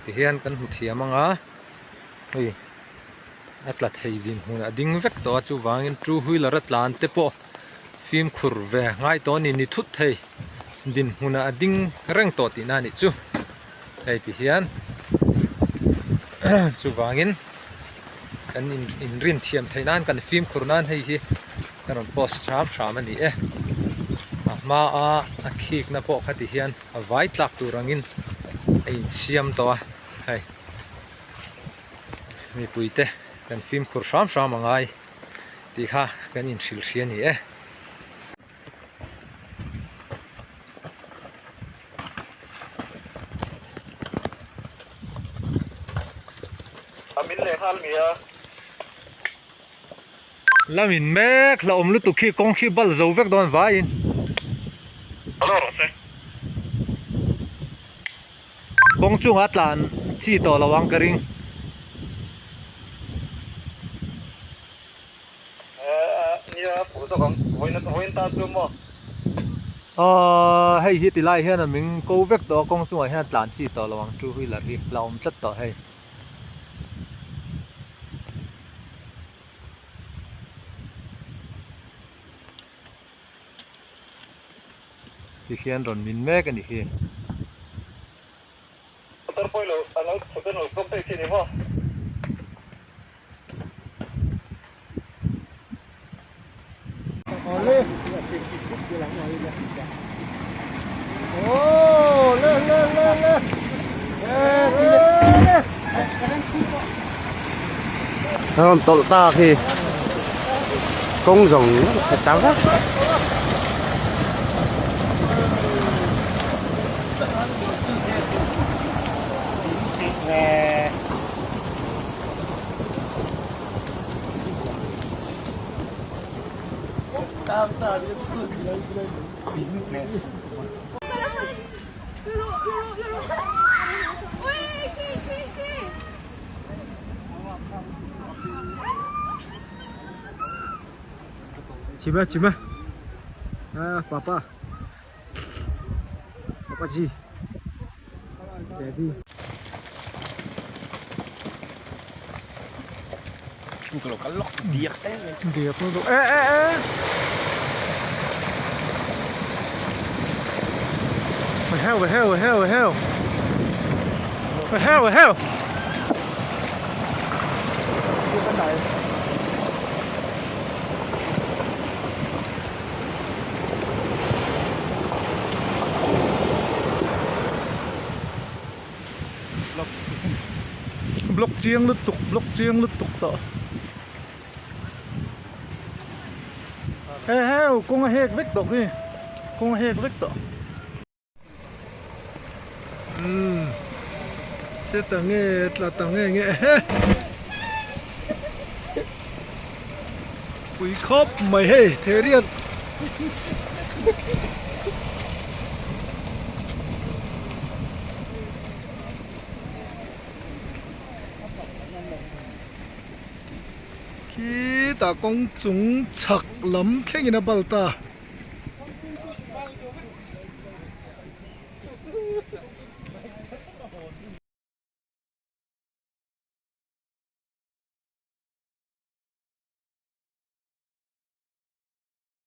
Tihian kan hmu thiam ang a, hei a tla thei din hmunah a ding vek tawh a chuvangin two wheeler a tlan te pawh fimkhur ve ngai tawh a ni ni thut thei dinhmunah a ding reng tawh tihna a nih chu hei tihian chuvangin kan inrin thiam theih nan kan fimkhur nan hei hi ka rawn post hram hram a ni e a hmaa a khikna pawh kha tihian. A vai tlak tur angin a insiam tawh a hei mipui te kan fimkhur hram hram a ngai tih kha kan inhrilh hria a ni e. A min leh nghal mi a. Lam in mek hlauhawm lutuk khi kawng khi bal zo vek dawn vaiin. Kawng chungah tlan chi tawh lo ang ka ring. Aww hei hi tilai hian a ming ko vek tawh a kawng chungah hian tlan chi tawh lo ang two wheeler hi hlauhawm tlat tawh hei. Ti hian rawn min mek a ni hi. Motor pawh ilo a lo chhuk a lo block daih chi a ni maw? Nó còn tolh ta khi kawng zawng chhe ta vek. Chima chima ah papa papa ji daddy diak lutuk eh eh eh heo heo heo heo heo heo Block chiang lutuk block chiang lutuk tawh he heu kawng a hek vek tawh khi kawng a hek vek tawh. Umm che ta nge tla ta nge nge he pui khawp mai hei theriat. Khitah kawng chung chhak lam thlengin a bal ta.